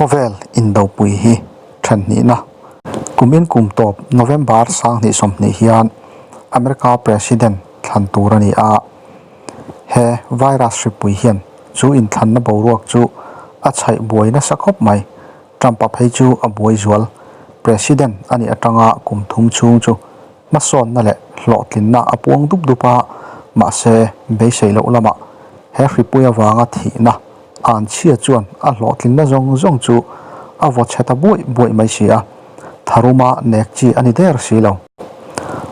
Khawvel indopui hi thenhnihna kumin kum tawp November 2020 hian America President thlan tur a ni a. He virus hripui hian chu inthlanna boruak chu a chhaih buai nasa khawp mai. Trump-a phei chu a buai zual. President a nih atanga kum thum chhung chu hmasawnna leh hlawhtlinna a puang dup dup a, mahse beisei loh lamah he hripui avanga thihna an chhia chuan a hlawhtlinna zawng zawng chu a vaw chhe ta buaih buaih mai si a, tharuma nek chi a ni der si lo.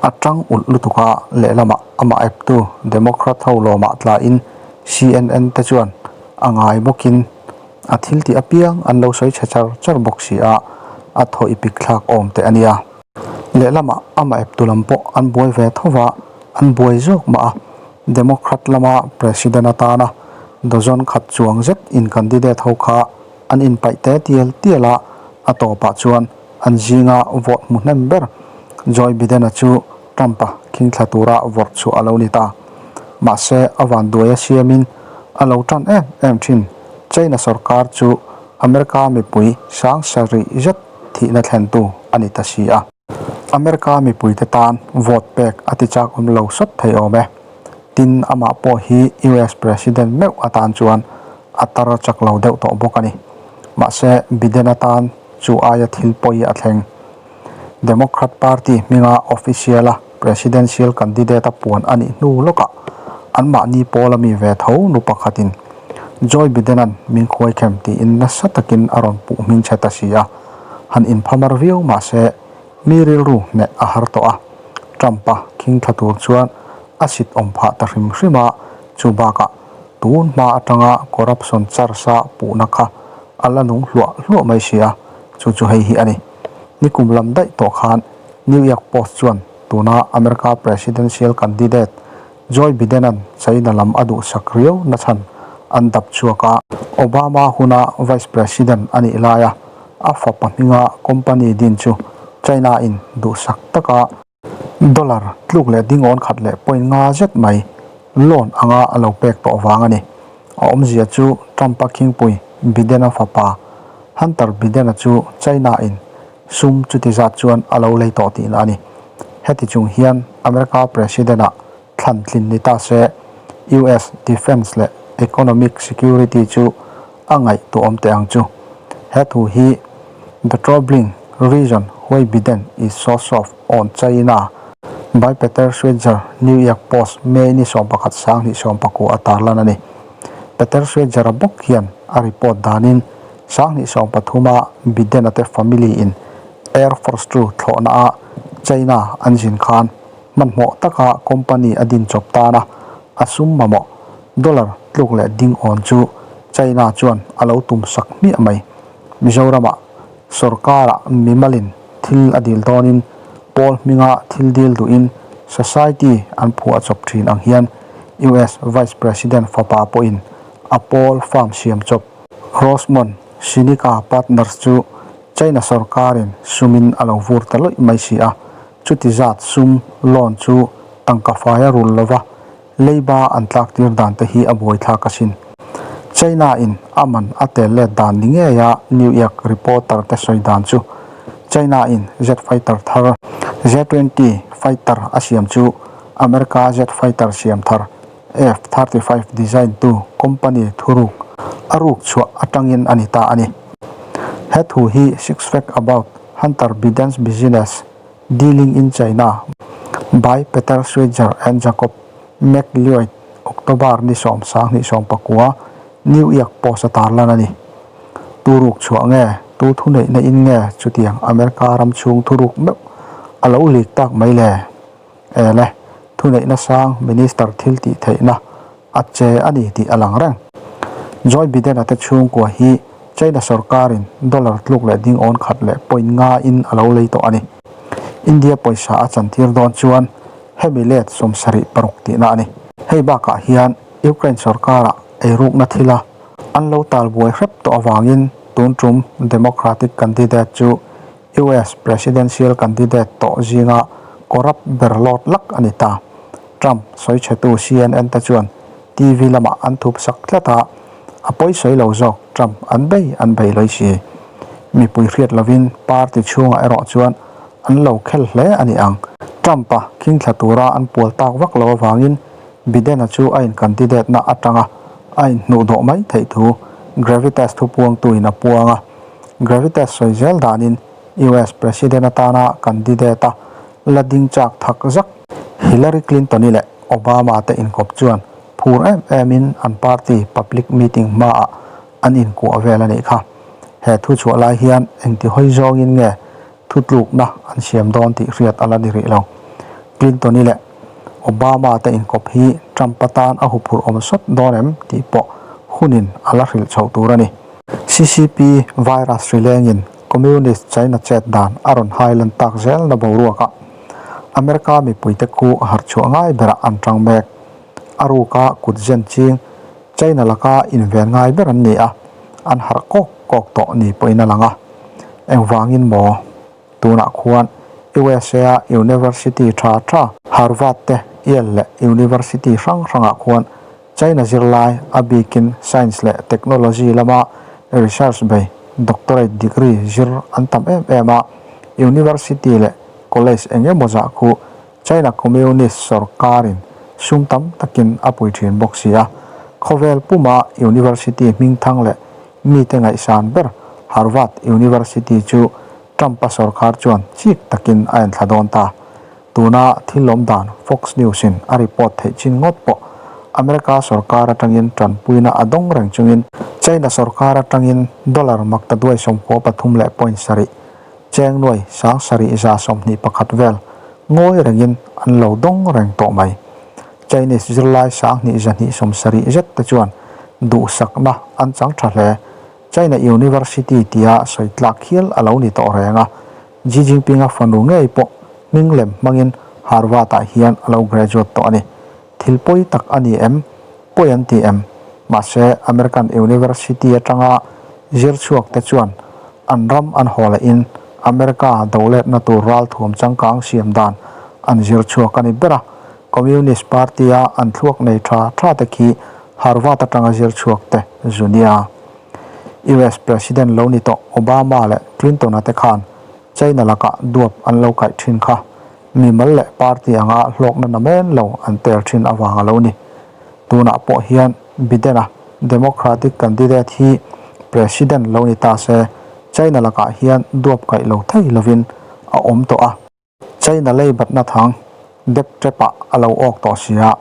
A tang ulh lutuk a, lehlamah amah eptu Democrat ho lawmah tlain CNN te chuan a ngai bawkin a thil tih apiang an lo sawi chhe char char bawk si a, a thaw i pik thlak awm teh a nia. Lehlamah amah eptu lam pawh an buai ve tho va, an buai zawk mah a, Democrat lama President atana dozen khat chuang zet in candidate ho kha an inpaih te tial tial a, a tawpah chuan an zinga vote hmu hnem ber Joe Biden-a chu Trump-a khingthla tura vawrh chhuah a lo ni ta. Mahse, a vanduai a siamin a lo tan em em thin. China sorkar chu America mipui sang sarih zet thihna thlentu a ni ta si a. America mipuite tan vote pek a ti chak awm lo sawt thei awm e. Tin, amah pawh hi US President meuh atan chuan a tar chak lo deuh tawh bawk a ni. Mahse, Biden atan chu aia thil pawi a thleng. Democrat Party hminga official-a presidential candidate-a puan a nih hnu lawkah anmahni pawl a mi ve tho nu pakhatin Joe Biden-a'n min khuaikhem tiin nasa takin a rawn puh hming chhe ta si a, han inphamar viau mah se mi rilru hneh a har tawh a, Trump-a khing thla tur chuan a sit awm phah ta hrim hrim a, chu bakah tun hma atanga corruption charge-a puhna kha a la nung hluah hluah mai si a, chu chu hei hi a ni. Nikum lam daih tawh khan New York Post chuan tuna America presidential candidate Joe Biden-a'n China lam a duhsak riau nachhan an dap chhuak a. Obama huna Vice President a nih laia a fapa hminga company din chu China-in duhsak taka dollar tluk leh dingawn khat leh point nga zet mai loan anga a lo pek tawh vang a ni. A awmzia chu Trump-a khingpui Biden-a fapa Hunter Biden-a chu China-in sum chuti zat chuan a lo lei tawh tihna a ni. Heti chung hian America President-ah thlan tlin ni ta se, US Defence leh Economic Security chu a ngaihtuahawm teh ang chu. He thu hi The Troubling Reason Why Biden Is So Soft on China by Peter Schweizer, New York Post, May ni 11 2019 a tarlan a ni. Peter Schweizer-a bawk hian a report danin 2023 a Biden-a te family in Air Force Two thlawhna a China an zin khan hmanhmawh taka company a din chawp tan a, a sum mamawh dollar tluk leh ding awn chu China chuan a lo tum sak hmiah mai. Mizoramah sorkarah mimalin thil a dil dawnin pawl hminga thil dil duhin society an phuah chawp thin ang hian US Vice President fapa pawhin a pawl farm siam chawp Rosemont Seneca Partners chu China sorkarin sumin a lo vur ta lawih mai si a, chuti zat sum loan chu tangka fai a rul lova, leiba an tlak tir dan te hi a buaithlak asin. China in a man a tel let dan ni ngei a New York reporter te sawi dan chu China in jet fighter thar J-20 fighter a siam chu America jet fighter siam thar F-35 design tu company thuruk a ruk chhuah atangin a ni ta a ni. He thu hi Six Fact About Hunter Biden's Business Dealing in China by Peter Schweizer and Jacob McLeod, October ni 29, New York Post a tarlan a ni. Tu ruk chhuah nge, tu thuneihna in nge chutiang America ram chhung thuruk meuh a lo lik tak mai le? Ele, thuneihna sang Minister thil tih theihna a che a ni tih a lang reng. Joe Biden-a te chhungkua hi China sorkarin dollar tluk leh ding awn khat leh point nga in a lo lei tawh a ni. India pawisa a chantir dawn chuan hemi let 76 tihna a ni. Hei bakah hian Ukraine sorkara eirukna thila an lo talbuai hrep tawh avangin tun tum Democratic candidate chu US presidential candidate tawh zinga corrupt ber lawt lak a ni ta. Trump sawi chhetu CNN te chuan TV lamah an thup sak tlat a, a pawi sawi lo zawk Trump an bei an bei lawih si. Mipui hriat lovin party chhungah erawh chuan an lo khel hle a ni ang. Trump-a khingthla tura an pual tak vak lo avangin Biden-a chu a in-candidate-na atanga a inhnuhdawh mai theih thu Gravitas thupuangtuin a puang a. Gravitas sawi zel danin US President atana candidate-a la ding chak thak zak Hillary Clinton-i leh Obama te inkawp chuan phur em emin an party public meeting hmaah an inkuah vel a nih kha. He thu chhuah lai hian engti hawi zawngin nge thutlukna an siam dawn tih hriat a la ni rih lo. Clinton-i leh Obama te inkawp hi Trump-a tan a huphurh awm sawt dawn em tih pawh hunin a la hrilh chhoh tur a ni. CCP virus hri lengin Communist China chet dan a rawn hailan tak zelna boruakah America mipuite khu harh chhuah ngai berah an tang mek. A ruka kut zen ching China laka inven ngai ber an ni a, an harh kawk kawk tawh ni pawhin a lang a. Engvangin maw? Tunah khuan USA-a University tha tha, Harvard te, Yale leh University hrang hrangah khuan China zirlai a bikin Science leh Technology lama research bei doctorate degree zir an tam em em a, University leh College eng emaw zah khu China Communist sawrkarin sum tam takin a pui thin bawk si a, khawvel puma University hmingthang leh mite ngaihsan ber Harvard University chu Trump-a sawrkar chuan chik takin a enthla dawn ta. Tuna thil awm dan Fox News-in a report theih chin ngawt pawh America sawrkar atangin tanpuina a dawng reng chungin China sawrkar atangin dollar maktaduai 13 leh point sarih Cheng nuai 7121 vel ngawi rengin an lo dawng reng tawh mai. Chinese zirlai 2270 zet te chuan duhsakna an chang tha hle. China University tia sawi tlak hial a lo ni tawh reng a, Xi Jinping-a fanu ngei pawh hming lem hmangin Harvard-ah hian a lo graduate tawh a ni. Thil pawi tak a ni em? Pawi an ti em? Mahse, American University atanga zir chhuak te chuan an ram an haw lehin America doletna tur ralthuam changkang siam dan an zir chhuak a ni ber a. Communist Party-a an thluak nei tha tha te khi Harvard atanga zir chhuak te zu nia. US President lo ni tawh Obama leh Clinton-a te khan China lakah duap an lo kaih thin kha. Mimal leh party anga hlawkna namen lo an tel thin avang a lo ni. Tunah pawh hian Biden-a Democratic candidate hi President lo ni ta se, China lakah hian duap kaih lo thei lovin a awm tawh a. China lei batna thang dep tepah a lo awk tawh si a,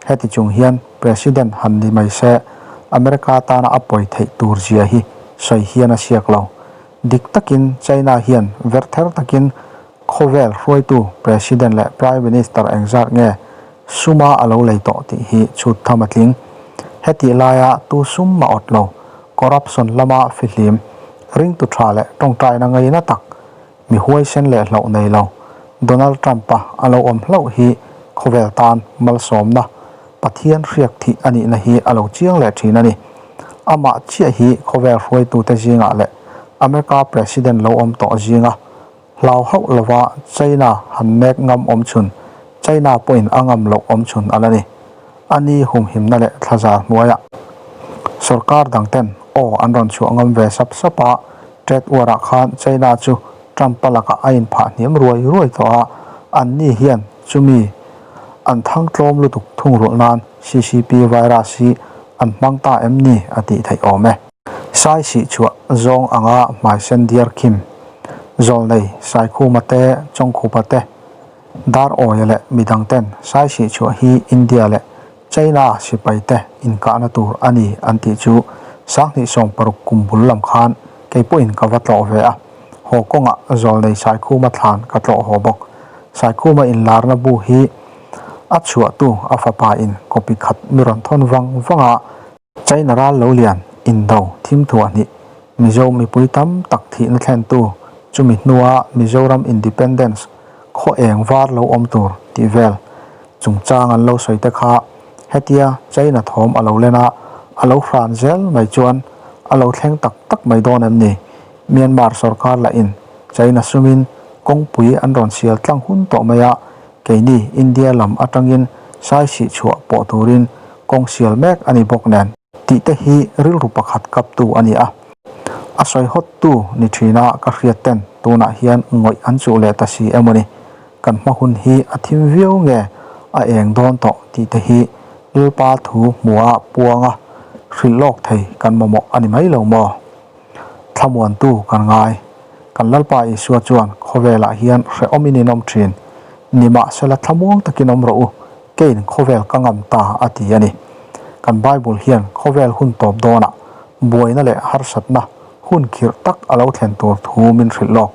heti chung hian President han ni mai se, America tana a pawi theih tur zia hi sawi hian a siak lo. Dik takin China hian verther takin Khawvel hruaitu President leh Prime Minister engzat nge suma a lo lei tawh tih hi chhut tham a tling. Hetih laia tu sum mah awt lo, corruption lama fihlim, ringtu tha leh tawngtaina ngaina tak, mi huaisen leh hlauh nei lo Donald Trump-a a lo awm hlauh hi khawvel tan malsawmna, Pathian hriak thih a nihna hi a lo chiang leh thin a ni. Amah chiah hi khawvel hruaitute zingah leh America President lo awm tawh zinga Hlau hauh lova China han nek ngam awm chhun, China pawhin a ngam loh awm chhun a la ni. A ni humhimna leh thlazar hnuaiah sorkar dangten aw an rawn chhuah ngam ve sap sap a, trade war-ah khan China chu Trump-a lakah a inphah hniam ruai ruai tawh a, an ni hian chumi an thang tlawm lutuk thungrulh nan CCP virus hi an hmang ta em ni a tih theih awm e. Sai sih chhuah zawng anga hmaisen diar khim, Zawlnei, Saikhuma te, Chawngkhupa te, Dar Awia leh midang ten sai sih chhuah hi India leh China sipai te inkahna tur a ni an tih chu 2016 kum bul lam khan kei pawhin ka va tlawh ve a, haw kawngah Zawlnei Saikhuma thlan ka tlawh haw bawk. Saikhuma inlarna bu hi a chhuahtu a fapa in copy khat mi rawn thawn vang vang a, China ral lo lian, indo, thim thuah hnih, Mizo mipui tam tak thihna thlentu, chumi hnua Mizoram Independence khaw eng var lo awm tur tih vel chungchang an lo sawi te kha hetia China thawm a lo len a, a lo hran zel mai chuan a lo thleng tak tak mai dawn em ni? Myanmar sorkar lahin China sumin kawngpui an rawn sial tlang hun tawh mai a, Keini India lam atangin sai sih chhuah pawh turin kawng sial mek a ni bawk nen. Tih te hi rilru pakhat kaptu a ni a. A sawi hawttu ni thina ka hriat ten tunah hian ngawih an chuh leh ta si emaw ni? Kan hma hun hi a thim viau nge a eng dawn tawh tih te hi Lalpa thu hmuha puanga hrilh lawk thei kan mamawh a ni mai lo maw? Thlamuantu kan ngai. Kan Lalpa Isua chuan khawvelah hian hrehawmin in awm thin. Nimahsela thlamuang takin awm rawh u, keiin khawvel ka ngam ta a ti a ni. Kan Bible hian khawvel hun tawp dawnah buaina leh harsatna hun khirh tak a lo thlen tur thu min hrilh lawk.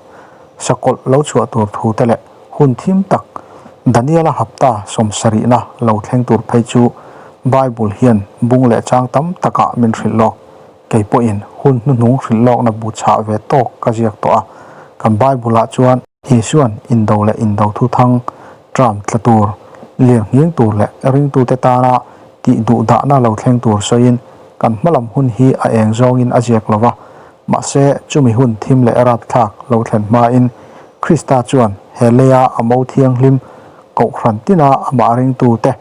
Sakawlh lo chhuah tur thu te leh hun thim tak Daniela hapta sawmsarihna lo thleng tur phei chu Bible hian bung leh chang tam takah min hrilh lawk. Kei pawhin hun hnuhnung hrilh lawkna bu chhah ve tawk ka ziak tawh a, kan Bible-ah chuan Isua'n indo leh indo thuthang tram tla tur, lir nghing tur leh ringtute tana tih duh dahna lo thleng tur sawiin kan hmalam hun hi a eng zawngin a ziak lo va, mahse chumi hun thim leh rapthlak lo thlen hmain Krista chuan he leia a mo thianghlim kohhran tina amah ringtute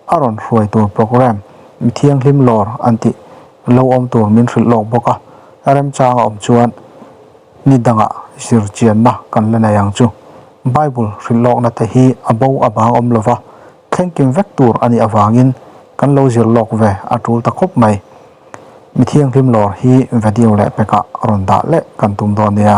a rawn hruai tur programme mi thianghlim lawr an tih lo awm tur min hrilh lawk bawk a, remchang a awm chuan ni dangah zir chianna kan la nei ang chu. Bible hrilh lawkna te hi a bo a bang awm lova, thlengkim vek tur a nih avangin kan lo zir lawk ve a tul ta khawp mai. Mi thianghlim lawr hi video leh pekah rawn dah leh kan tum dawn nia.